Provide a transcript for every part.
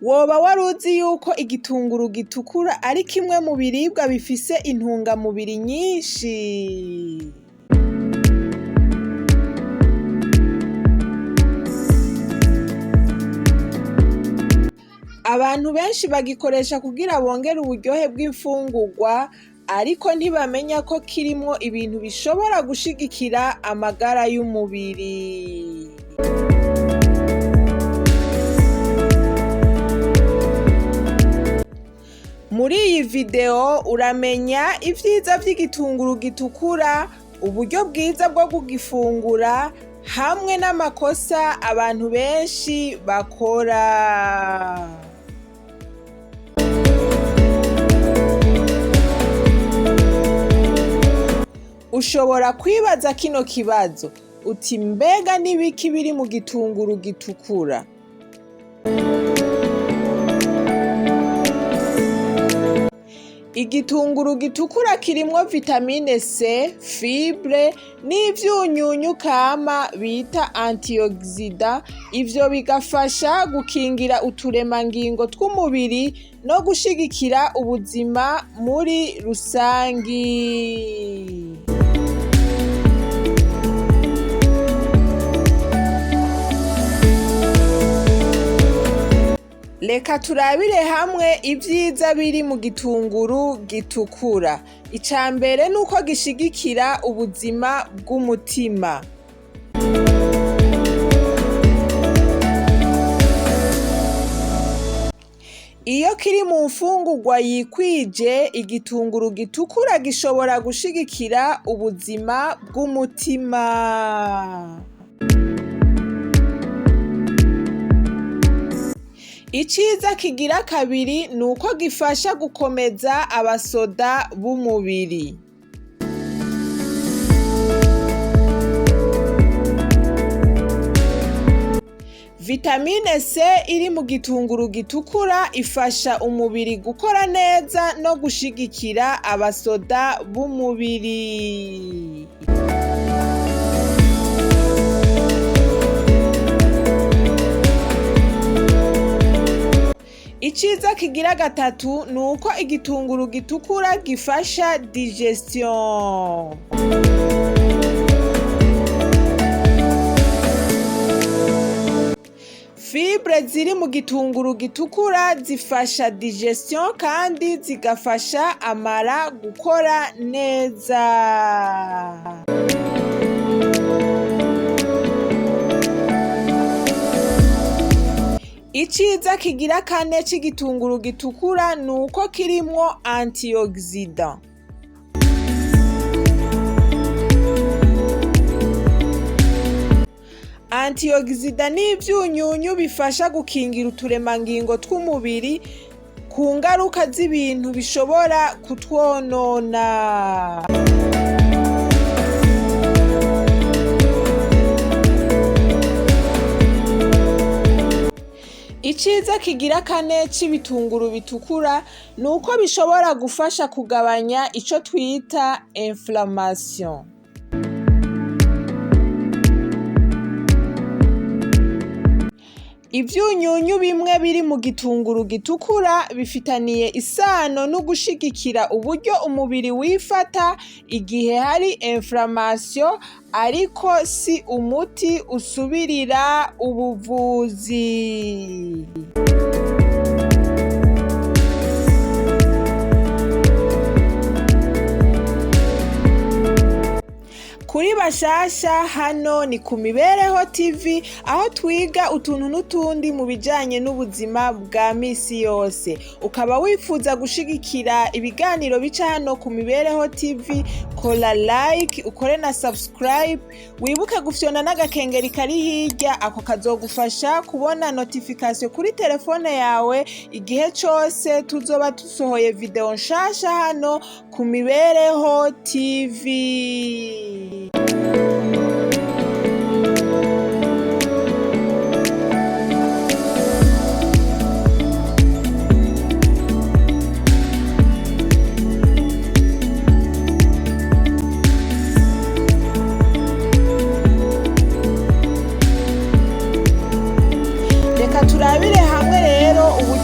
Woba waruzi yuko igitunguru gitukura ari kimwe mu biribwa bifise intungamubiri nyinshi? Abantu benshi bagikoresha kugira bongere uburyohe bw'imfungurwa, ariko ntibamenya ko kirimwo ibintu bishobora gushigikira amagara y'umubiri. Muri iyi video uramenya ivyiza vy'igitunguru gitukura, uburyo bwiza bwo kugifungura hamwe n'amakosa abantu benshi bakora. Ushobora kwibaza kino kibazo uti mbega n'ibiki biri mu gitunguru gitukura? Igitunguru gitukura kirimwo vitamine C, fibre n'ivyunyunyu kama bita antioxidant, ivyo bigafasha gukingira uturemangingo tw'umubiri no gushigikira ubuzima muri rusangi. Reka turabire hamwe ivyiza biri mu gitunguru gitukura. Ica mbere nuko gishigikira ubuzima bw'umutima. Iyo kiri mu mfungurwa yikwije, igitunguru gitukura gishobora gushigikira ubuzima bw'umutima. Iciza kigira kabiri nuko gifasha gukomeza abasoda b'umubiri. Vitamine C iri mu gitunguru gitukura ifasha umubiri gukora neza no gushigikira abasoda b'umubiri. Iciza kigira gatatu nuko igitunguru gitukura gifasha digestion. Fibre ziri mu gitunguru gitukura zifasha digestion kandi zigafasha amara gukora neza. Iciza kigira kane c'igitunguru gitukura nuko kirimwo antioxidant. Antioxidant ni ivyunyunyu bifasha gukingira uturemangingo tw'umubiri ku ngaruka z'ibintu bishobora kutwonona. Iciza kigira kane c'ibitunguru bitukura nuko bishobora gufasha kugabanya ico twita inflammation. Ivyunyunyu bimwe biri mu gitunguru gitukura bifitaniye isano no gushigikira uburyo umubiri wifata igihe hari inflammation, ariko si umuti usubirira ubuvuzi. Kuri bashasha hano ni ku Mibereho TV, aho twiga utuntu n'utundi mu bijanye n'ubuzima bwa misi yose. Ukaba wifuza gushigikira ibiganiro bica hano ku Mibereho TV, kora like, ukore na subscribe, wibuke gufyona n'agakengeri kari hirya, ako kazogufasha kubona notification kuri telefone yawe igihe cose tuzoba dusohoye video nshasha hano ku Mibereho TV. Reka turabire hamwe rero uburyo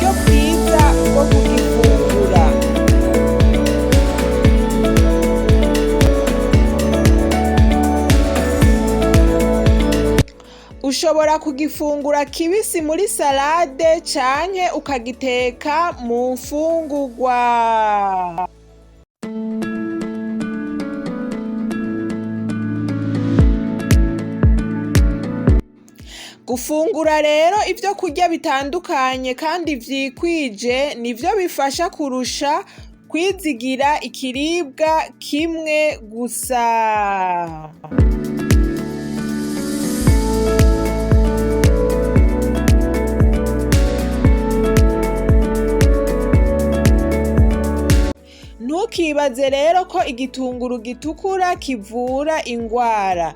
Ushobora kugifungura kibisi muri salade canke ukagiteka mu mfungurwa. Gufungura rero ivyo kurya bitandukanye kandi vyikwije nivyo bifasha kurusha kwizigira ikiribwa kimwe gusa. Ntukibaze rero ko igitunguru gitukura kivura ingwara.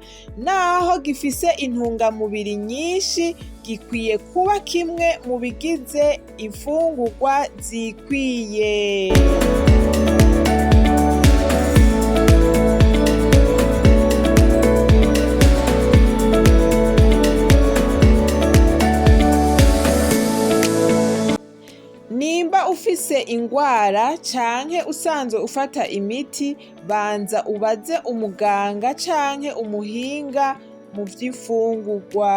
Naho gifise intungamubiri nyinshi, gikwiye kuba kimwe mu bigize imfungurwa zikwiye. Nimba ufise ingwara canke usanzwe ufata imiti, banza ubaze umuganga canke umuhinga mu vy'imfungurwa.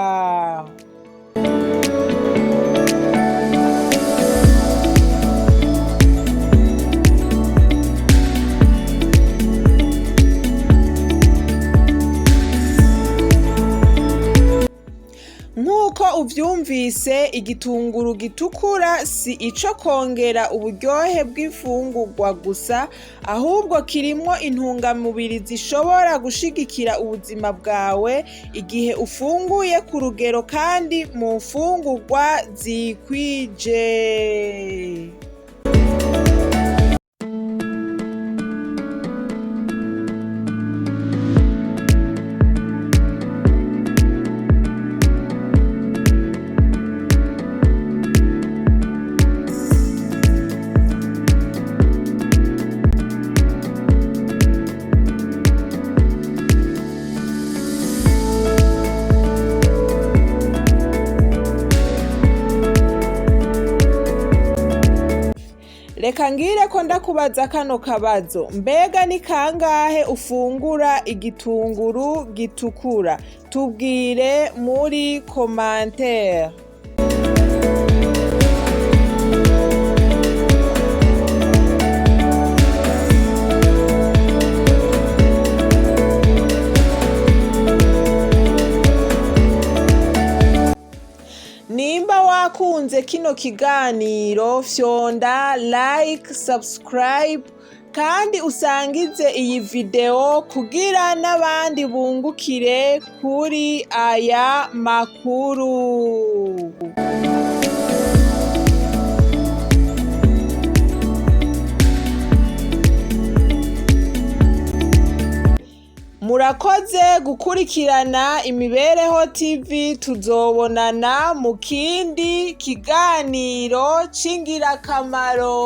Nk'uko uvyumvise, igitunguru gitukura si ico kongera uburyohe bw'imfungurwa gusa, ahubwo kirimwo intungamubiri zishobora gushigikira ubuzima bwawe igihe ufunguye ku rugero kandi mu mfungurwa zikwije. Reka ngire ko ndakubaza kano kabazo: mbega ni kangahe ufungura igitunguru gitukura? Tubwire muri commentaire. Nimba wakunze kino kiganiro, fyonda like, subscribe kandi usangize iyi video kugira n'abandi bungukire kuri aya makuru. Murakoze gukurikirana Imibereho TV, tuzobonana mu kindi kiganiro c'ingirakamaro.